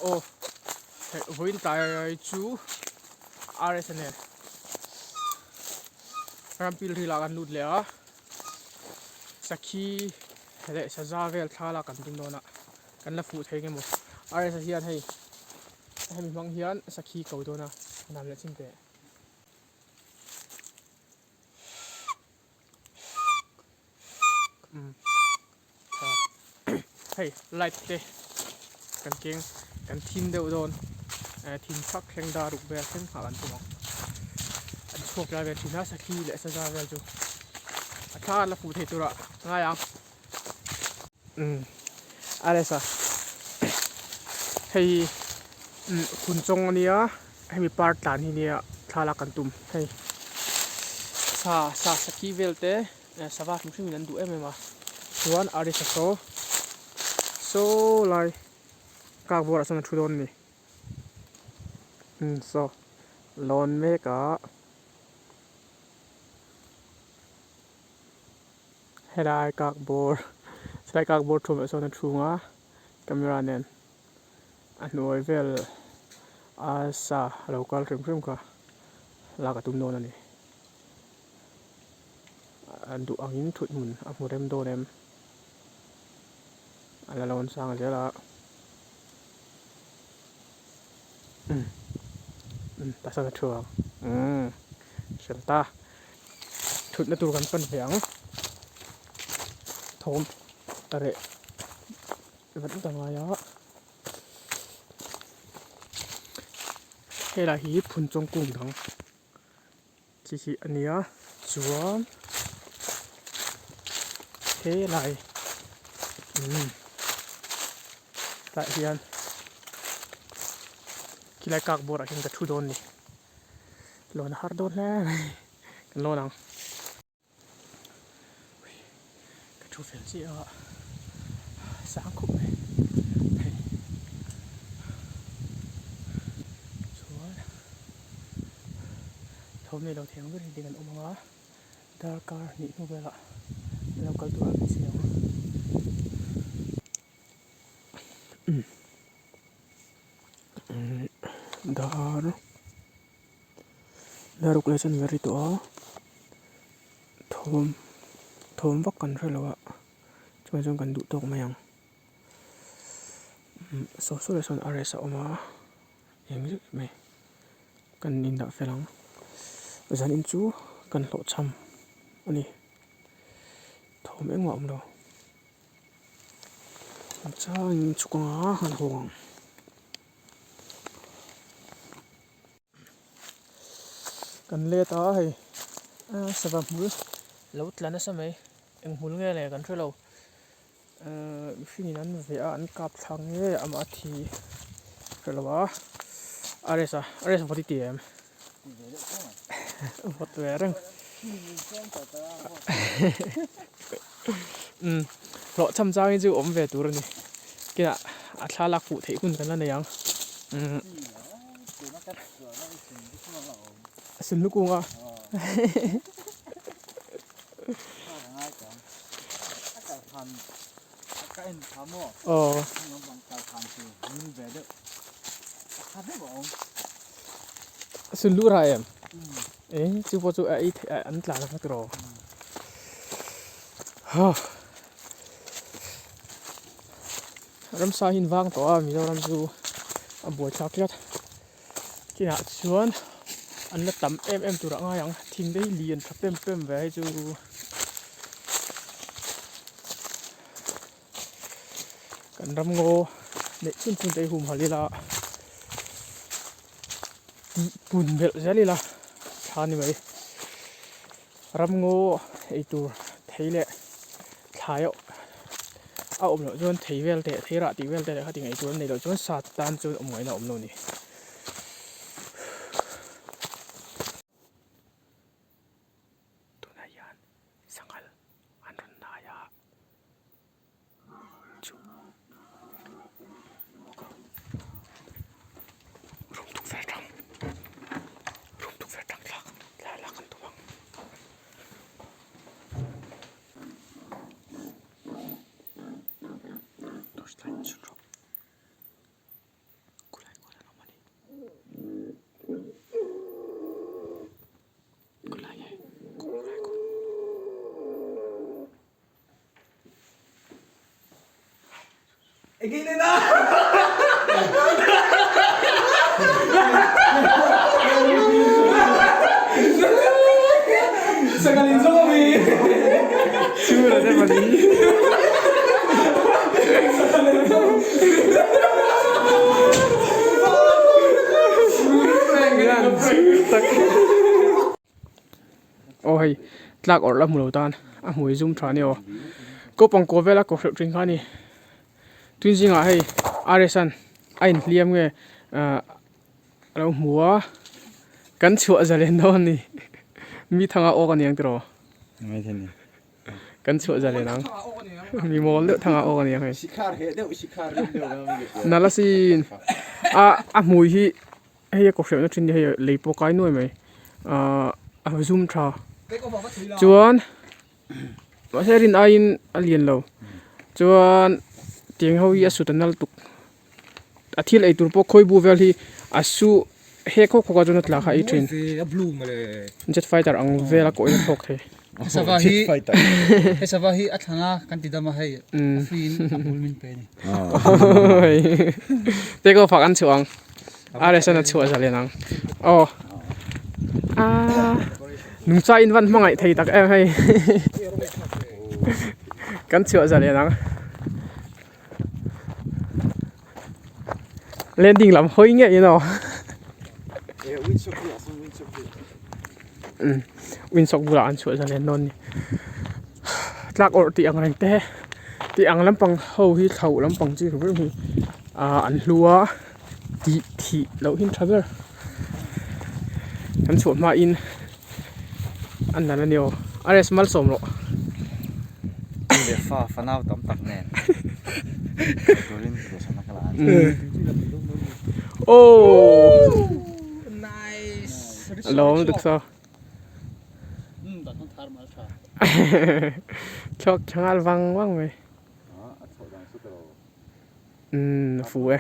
Aw hei vawiin tlai chu RS a nen rampil ril ah kan lut leh a sakhi leh saza vel thla lak kan tum dawn a kan la fuh thei nge maw RS a hian hei hemi hmang hian sakhi ko dawn a a nam leh chin teh. Hei light te kan keng kan thim deuh dawn thim thak thleng dar ruk vel thleng nghah an tum ang an chhuak lai vel thin a sakhi leh saza vel chu a thla la fuh thei turah ngai ang umm a resa hei umm hun chawng ania hemi par tlan hi nia thla lak kan tum hei sa sa sakhi vel te. Sava hrim hrimin an duh em em a, chuan arisa saw saw lai kak buarah sawn a thu dawn a ni. Umm saw lawn mek a helai kak bawr helai kak bawr thumah sawn a thu ang a camera nen a hnuai vel a sa a lo kal hrim hrim kha lak a tum dawn a ni. A duh angin thut hmun a hmu rem dawn em? A la lawn sang zel a. Umm umm tah sawn a thu ang. Umm hrem ta. Thutna tur kan pan ve ang. Thawm a reh vat vat a ngai a. Helai hi phunchawng kung dang. Chi hi a nia chuan helai umm tah hian khilai kak bawrah hian ka thu dawn a ni lawn a har dawn hle mai kan lawn ang. Ka thu fel chiah a sang khawp mai hei chuan tho nei lo thei ang ber hi ding an awm ang a darkar hnih hnu velah an lo kal tur a beisei ang dar. Daruk leh chuan ri tawh a thawm thawm vak kan hre lo a chuvang chuan kan duh tawk mai ang umm saw saw leh sawn RS a awm a eng zet mai kan indah fel ang zanin chu kan hlawhchham a ni thawm engmah a awm lo changin chhuk anga han hawng ang. Kan let a hei sava hmul lo tla nasa mai eng hmul nge le kan hrelo ehh mihringin an veh a an kap thla nge amah a thi hrelo a RS a RS vawt i ti em vawt ve reng umm hlawhchham chang hi chu awm ve tur a ni kinah a thlalak fuh theih hun kan la nei ang umm. Sun lu kung a. Aw. Sun lu ra em? E chu pawh chu a ei theih an tlan ang tiraw. Ha. Ramsa hi an vang tawh a Mizoram chu a buaithlak tlat. Kinah chuan an la tam em em tur a ngai ang thing te hi lian tha pem pem ve hei chu kan ram ngaw neih chhun chhun te hi humhalh ila tih pun belh zel ila tha ni mai ram ngaw eitur thei leh thlai a awm loh chuan thei vel te thei rah tih vel te leh kha ti ngaih tur an neih loh chuan sa tan chuan awm ngaihna a awm lo a ni. Tunah hian sanghal an rawn hnai a chu room tukverh atang room tukverh atang thlak thla lak an tum ang. Torch light chhun rawh. Aw hei tlak awrh la hmu lo tan a hmui zum tha ania aw kopang kaw vela kaw hreuh thin kha a ni tun zingah hei RS an a inhliam nge ah a lo hmu a kan chhuah zalen dawn a ni mi thanga awk a ni ang tiraw kan chhuah zalen ang mi mawl deuh thanga awk a ni ang hei nala sin a a hmui hi. Hei a kawhhrehna thin hi hei lei pawh kai nuai mai ahh a zum tha chuan mahse rin aiin a lian lo chuan tiang ho hi a sut a nal tuk a thil ei tur pawh khawi bu vel hi a su hek hawk hawk a chuan a tla kha a ei thin jet fighter ang vel a kawhin a thlawk thei. He sava hi he sava hi a thlan a kan ti dam a hei a free in a hmul min pe a ni. Take off ah kan chhuah ang RS an a chhuah zalen ang aw ah nungcha in van hmangaih thei tak em hei kan chhuah zalen ang landing lam hawi ngei in aw. Winsock bulah an chhuah zalen dawn a ni tlak awrh tih ang reng te tih ang lampang ho hi thlo lampang chi ber hi ah an hlu a tih thih loh hi an tha ber an chhuah hma in an nal a ni aw RS malsawm rawh. Fa fanau tam tak nen turin duhsakna ka la a ni. Aww. Lawm tuk so. Thluak thangal vang vang mai. Umm fu e.